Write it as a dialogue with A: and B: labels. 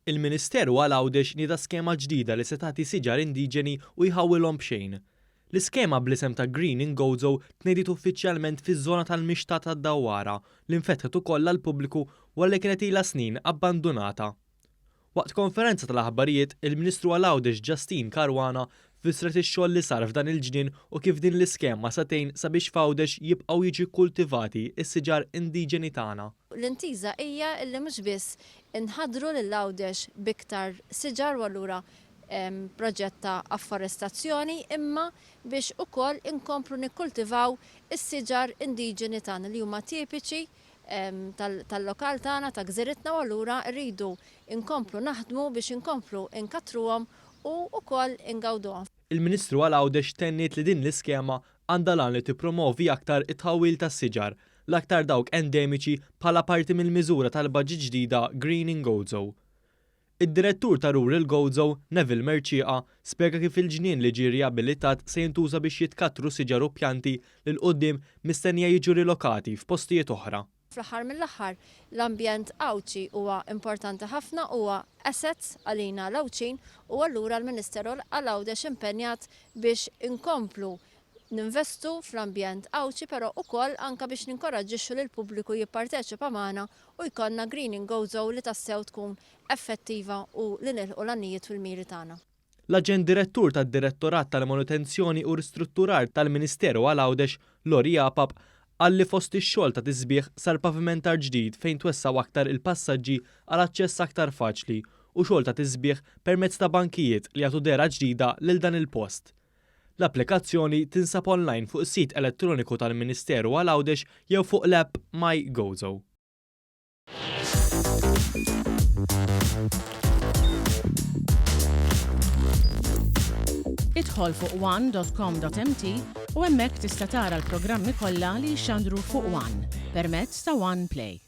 A: Il-Ministeru għal Għawdex nieda skema ġdida li se tagħti siġar indiġeni u jħawwilhom b'xejn. L-iskema bl-isem ta' Green in Gozo tnediet uffiċjalment fiż-żona tal-Mixta tad-Dawwara li nfetħet ukoll għall-pubbliku wara li kienet ilha snin abbandunata. Waqt konferenza tal-aħbarijiet, il-Ministru għal Għawdex Justyne Caruana fissret ix-xogħol li sar f'dan il-ġnien u kif din l-iskema se tgħin sabiex f'Għawdex jibqgħu jiġu kkultivati s-siġar indiġeni tagħna.
B: L-intiża hija li mhux biss inħaddru lil Għawdex b'iktar siġar u allura proġett ta' afforestazzjoni imma biex ukoll inkomplu nikkultivaw is-siġar indiġeni tagħna li huma tipiċi tal-lokal tagħna, ta' gżiritna u allura rridu nkomplu naħdmu biex inkomplu nkattruhom u wkoll ingawduhom.
A: Il-Ministru għal Għawdex tenniet li din l-iskema għandha l-għan li tippromovi aktar it-tħawwil tas-siġar, l-aktar dawk endemiċi bħala parti mill-miżura tal-baġit ġdida Greening Gozo. Id-Direttur ta' Rural Gozo, Neville Mercieca, spjega kif il-ġnien li ġie riabilitat se jintuża biex jitkattru siġar u pjanti li 'l quddiem mistennija jiġu rilokati f'postijiet oħra.
B: Fl-aħħar mill-aħħar, l-ambjent Għawdxi huwa importanti ħafna, huwa asset għalina l-Għawdxin u allura l-Ministeru għal Għawdex impenjat biex inkomplu ninvestu fl-ambjent Għawdxi però ukoll anke biex ninkoraġġixxu lill-pubbliku jipparteċipa magħna u jkollna Greening Gozo li tassew tkun effettiva u li nilħqu l-għanijiet u l-miri tagħna.
A: L-Aġent Direttur tad-Direttorat tal-Manutenzjoni u Ristrutturar tal-Ministeru għal Għawdex, Lori Apap, qal li fost ix-xogħol ta' tisbiħ sar pavimentar ġdid fejn twessgħu aktar il-passaġġi għal aċċess aktar faċli u xogħol ta' tisbiħ permezz ta' bankijiet li jagħtu dehra ġdida lil dan il-post. L-applikazzjoni tinsab online fuq is-sit elettroniku tal-Ministeru għal Għawdex jew fuq l-app My Gozo.
C: Idħol fuq one.com.mt u hemmhekk tista' tara l-programmi kollha li jixxandru fuq One permezz ta' One Play.